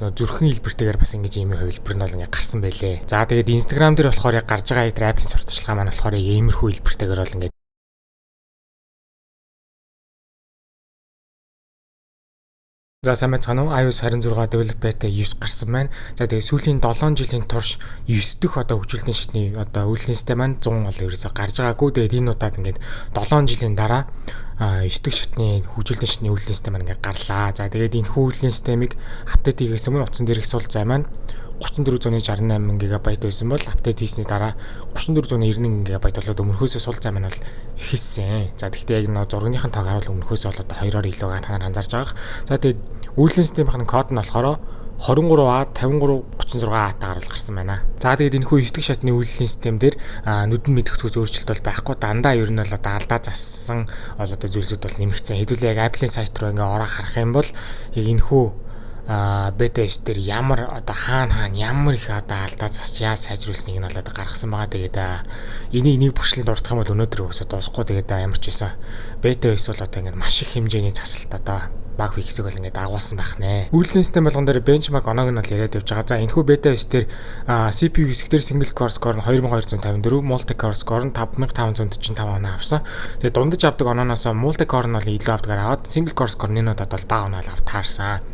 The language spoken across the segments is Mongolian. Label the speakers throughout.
Speaker 1: бас нөө зүрхэн хэлбэртэйгээр бас ингэж ийм хувилбар нь бол ингэ гарсан байлээ. За, тэгээд Instagram дээр болохоор яг гарч байгаа тэр Apple-ийн сурталчилгаа маань болохоор яг иймэрхүү хэлбэртэйгээр бол ингэ. За, сайн байцгаана уу? iOS 26 Developer Beta 9 гарсан байна. За, тэгээ сүүлийн 7 жилийн турш 9 дэх одоо хөгжүүлэлтийн шатны одоо үйлдлийн систем маань 100 бол ерөөсө гарч байгаагүй. Тэгээд энэ удаад ингээд 7 жилийн дараа 9 дэх шатны хөгжүүлэлтийн шатны үйлдлийн систем маань ингээд гарлаа. За, тэгээд энэ үйлдлийн системийг update хийхээс өмнө утсан дээрх сул зай маань 3468 ГБ байсан бол update хийсний дараа 3491 ГБ болоод өмнөхөөсөө сул зай маань бол ихэлсэн. За, тэгвэл яг нөө зургийнхын тоог харуул өмнөхөөсөө бол одоо хоёроор илүү байгаа та нар анзаарч байгаа. За, тэгээд үйлдлийн системийн код нь болохоор 23A 53 36 A-таагаар бол гарсан байна. За, тэгээд энэ хүү 9 дэх шатны үйлдлийн систем дээр нүдэнд мэдэгдэх өөрчлөлт бол байхгүй. Дандаа ер нь бол одоо алдаа зассан бол одоо зүйлсүүд бол нэмэгдсэн. Хэдүүлээ яг Apple-ийн сайт руу ингээ ороо харах юм бол яг энэ хүү бета 9 дээр ямар одоо хаана хаана ямар их одоо алдаа засч яа сайжруулсныг нь бол одоо гаргасан байгаа. Тэгээд энийг нэг бүрчлэнд дурдах юм бол өнөөдөр өсө дуусахгүй. Тэгээд ямар ч байсан бета 9 бол одоо ингээд маш их хэмжээний засалт, одоо bug fix ийг бол ингээд дагуулсан байх нэ. Үйлдлийн систем болгон дээр benchmark оноог нь бол яриад явж байгаа. За, энэхүү бета 9 дээр CPU хэсэг дээр single core score нь 2254, multi core score нь 5545 оноо авсан. Тэгээд дундаж авдаг онооноос multi core нь бол илүү авдгаар аваад, single core score нь энэ удаад бол бага оноо авт таарсан.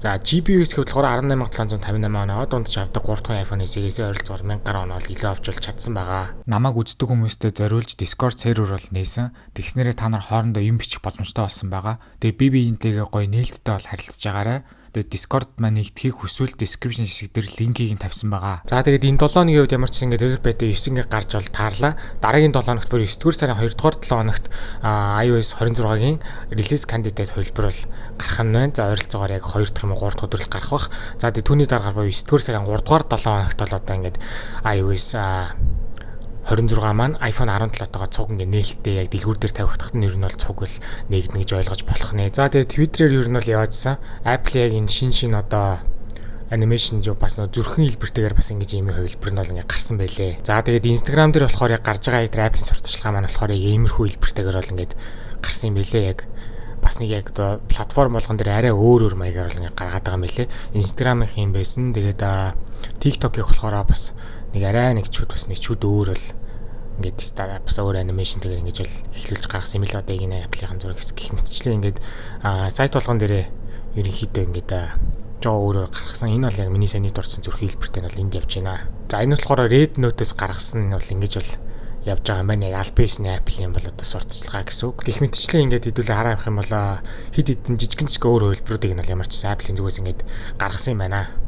Speaker 1: За, GPU хэсэг болохоор 18758 оноо, дундаж авдаг 3 дахь iPhone SE-гээс ойролцоогоор 1000 гаруй оноо илүү авч бол чадсан байгаа.
Speaker 2: Намайг үздэг хүмүүстээ зориулж Discord сервер бол нээсэн. Тэгснээрээ та нар хоорондоо юм бичих боломжтой болсон байгаа. Тэгээ би биентэйгээ гоё нээлттэй бол харилцаж байгаарай. Тэгээ Discord маань нэгдэхийг хүсвэл description хэсэг дээр линкийг нь тавьсан байгаа.
Speaker 1: За, тэгээд энэ 7 хоногийн үед ямар ч ингээд Developer Beta 9 ингээд гарч бол таарлаа. Дараагийн 7 хоногт бүр 9 дугаар сарын 2 дугаар 7 хоногт iOS 26-гийн release candidate хувилбар бол гарах нь байна. За, ойролцоогоор яг 2 дахь юм уу 3 дахь өдөр л гарах бах. За, тэгээд түүний дараагаар буюу 9 дугаар сарын 3 дугаар 7 хоногт бол одоо ингээд iOS 26 маань iPhone 17-тойгоо цуг ингээ нээлттэй яг дэлгүүр дээр тавигдахад нь ер нь бол цуг л нэгдэнэ гэж ойлгож болох нэ. За, тэгээ Twitter-ээр ер нь бол яваажсан. Apple яг энэ шин шин одоо animation жоо бас нөө зүрхэн хэлбэртэйгээр бас ингэж ийм хувилбар нь бол ингээ гарсан байлээ. За, тэгээд Instagram дээр болохоор яг гарч байгаа тэр Apple-ийн сурталчилгаа маань болохоор яг иймэрхүү хэлбэртэйгээр бол ингээд гарсан юм байлээ. Яг бас нэг яг одоо платформ болгон дээр арай өөр өөр маягаар бол ингээ гаргаад байгаа юм байлээ. Instagram-ын юм байсан. Тэгээд TikTok-ийг болохоор бас нэг арай нэг чүд бас нэг чүд өөр бол ингээд star бас өөр animation тэгээр ингэж бол эхлүүлж гаргасан юм л одоо энэ Apple-ийн зураг хэсэг гэх мэтчлээ ингээд сайт болгон дээрээ ерөнхийдөө ингээд жоо өөрөөр гаргасан. Энэ бол яг миний саний дурдсан зүрх хэлбэртэй нь бол энд явж байна. За, энэ болохоор Red Note-оос гаргасан нь бол ингэж бол явж байгаа юм байна. Яг аль биесний Apple-ийн бол одоо сурталчилгаа гэсэн үг. Гэх мэтчлээ ингээд хэдүүлээ хараа явах юм бол хэд хэдэн жижигэн жижиг өөр хувилбаруудыг нь бол ямар ч байсан Apple-ийн зүгээс ингээд гаргасан юм байна.